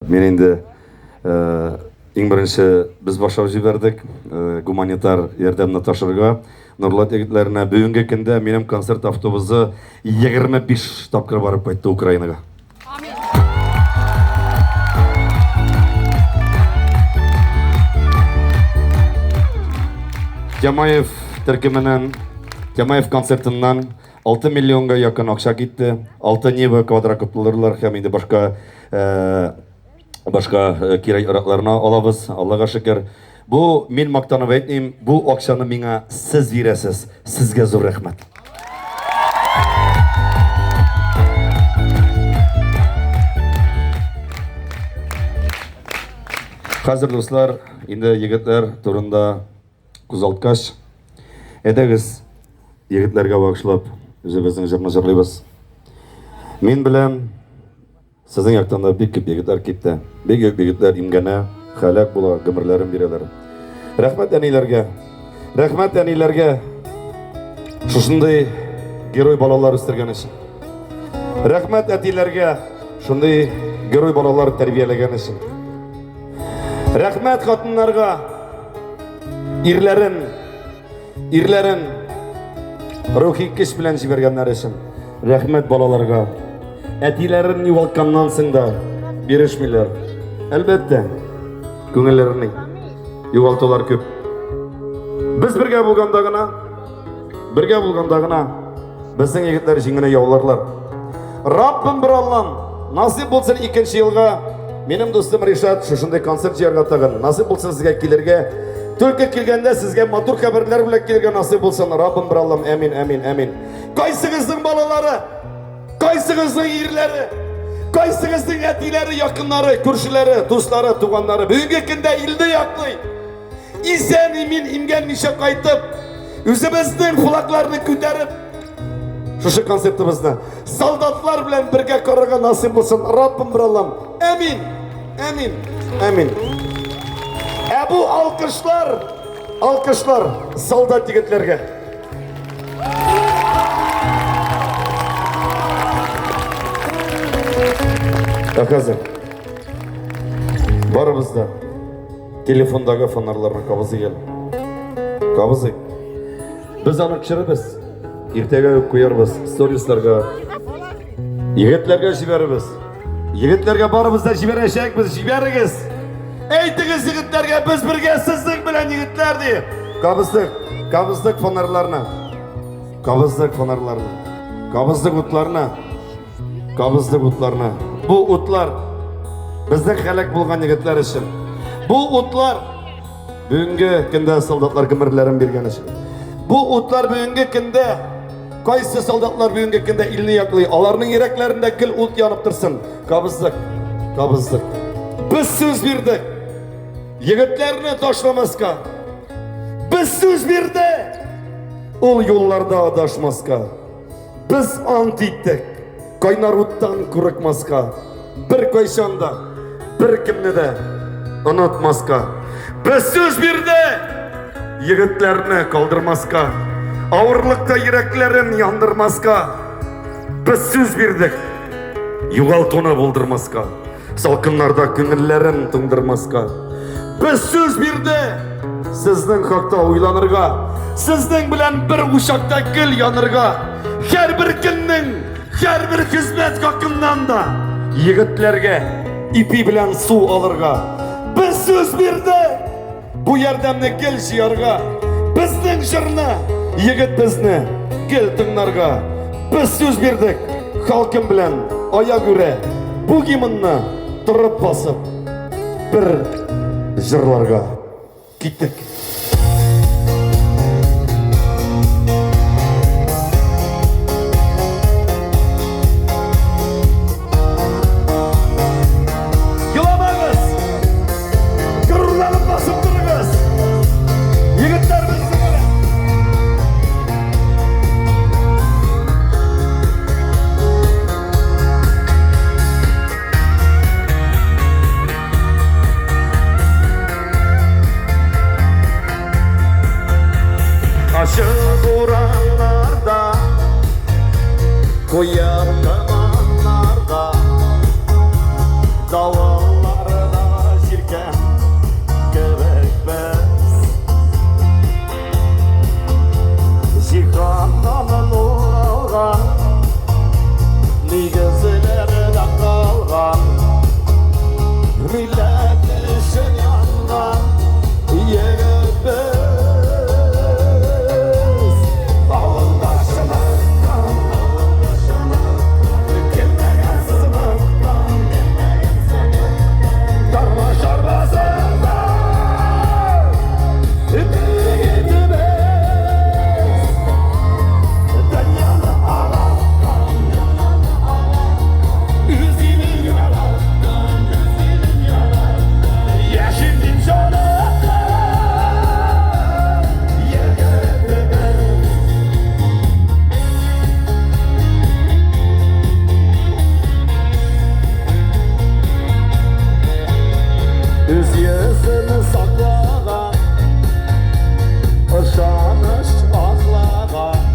Мин инде иң беренче без башлап җибәрдек гуманитар ярдәмне ташырга. Нурлат егетләренә бүгенге көндә минем концерт автобусы 25 тапкыр барып кайтты Украинага. Тямаев төркеменнән, Тямаев концертыннан 6 миллионга якын акча китте. 6 Нива квадрокоптерлар һәм инде башка э, башка э, кирәк яракларны алабыз. Аллага шөкер. Бу мин мактанып әйтмим, бу акчаны миңа сез бирәсез. Сезгә зур рәхмәт. Хәзер, дуслар, инде егетләр турында күзалткач, әйдәгез, егетләргә багышлап үзебезнең җырны җырлыйбыз. Мин беләм, сезнең яктан да бик күп егетләр китте. Бик күп егетләр имгәнә, һәлак була, гомерләрен бирәләр. Рәхмәт әниләргә. Рәхмәт әниләргә. Шушындый герой балалар үстергән өчен. Рәхмәт әтиләргә, шундый герой балалар тәрбияләгән өчен. Рәхмәт хатыннарга. Ирләрен, ирләрен рухи көч белән җибәргәннәр өчен. Рәхмәт балаларга. Әтиләрен югалтканнан соң да бирешмиләр. Әлбәттә, күңелләренең югалтулар күп. Без бергә булганда гына, бергә булганда гына Безнең егетләр җиңүне яуларлар. Раббым бер Аллам, насыйп булсын икенче елга минем дустым Ришат шушындый концерт җыярга тагын. Насыйп булсын сезгә килергә. Только килгәндә сезгә матур хәбәрләр белән килергә насыйп булсын. Раббым бер Аллам, әмин, әмин, әмин. Кайсыгызның балалары, кайсыгызның ирләре, кайсыгызның әтиләре, якыннары, күршеләре, дуслары, туганнары бүгенге көндә илне яклый. Исән имин имгәнмичә кайтып, үзебезнең флагларны күтәреп, шушы концертыбызны солдатлар белән бергә карарга насыйп булсын. Раббым бер Аллам. Әмин. Әмин. Әмин. Ә бу алкышлар, алкышлар солдат егетләргә. Ә хәзер барыбыз да Телефондагы фонарьларны кабызыйк әле. Кабызыйк. Без аны төшерербез. Иртәгә үк куярбыз сторисларга. Егетләргә җибәрербез. Егетләргә барыбыз да җибәрәчәкбез. Җибәрегез. Әйтегез егетләргә, без бергә сезнең белән егетләр ди. Кабыздык. Кабыздык фонарьларны. Кабыздык фонарьларны. Кабыздык утларны. Кабыздык утларны. Бу утлар безнең һәлак булган егетләр өчен. Бу утлар бүгенге көндә солдатлар гомерләрен биргән өчен. Бу утлар бүгенге көндә кайсы солдатлар бүгенге көндә илне яклый, аларның йөрәкләрендә гел ут янып торсын. Кабыздык, кабыздык. Без сүз бирдек. Егетләрне ташламаска. Без сүз бирдек. Ул юлларда адашмаска. Без ант иттек, кайнар уттан курыкмаска, бер кайчан да, бер кемне дә онытмаска. Без сүз бирдек, егетләрне калдырмаска, авырлыкта йөрәкләрен яндырмаска. Без сүз бирдек, югалтуны булдырмаска. Салкыннарда күңелләрен туңдырмаска. Без сүз бирдек! Сезнең хакта уйланырга, сезнең белән бер учакта гел янырга, һәрбер көннең, һәрбер хезмәт хакыннан да егетләргә ипи белән су алырга. Без сүз бирдек! Бу ярдәмне гел җыярга, безнең җырны, егет безне гел тыңнарга. Без сүз бирдек, халкым белән аягүрә бу гимнны торып басып бер җырларга. Киттек. Еламагыз! Горурланып басып торыгыз! Егетләр безнең белән! Иркәм кебек без. Җиһаннан нур алган, Нигезләрдә калган, Милләт өчен янган егет без. Авылда чыныккан, Килмәгән сыныктан, Тормыш арбасында егетебез. Дөньяны араткан, Үз илен яраткан, Яшим дип җаныткан егетебез. Үз йөзен саклаган, Ышаныч аклаган.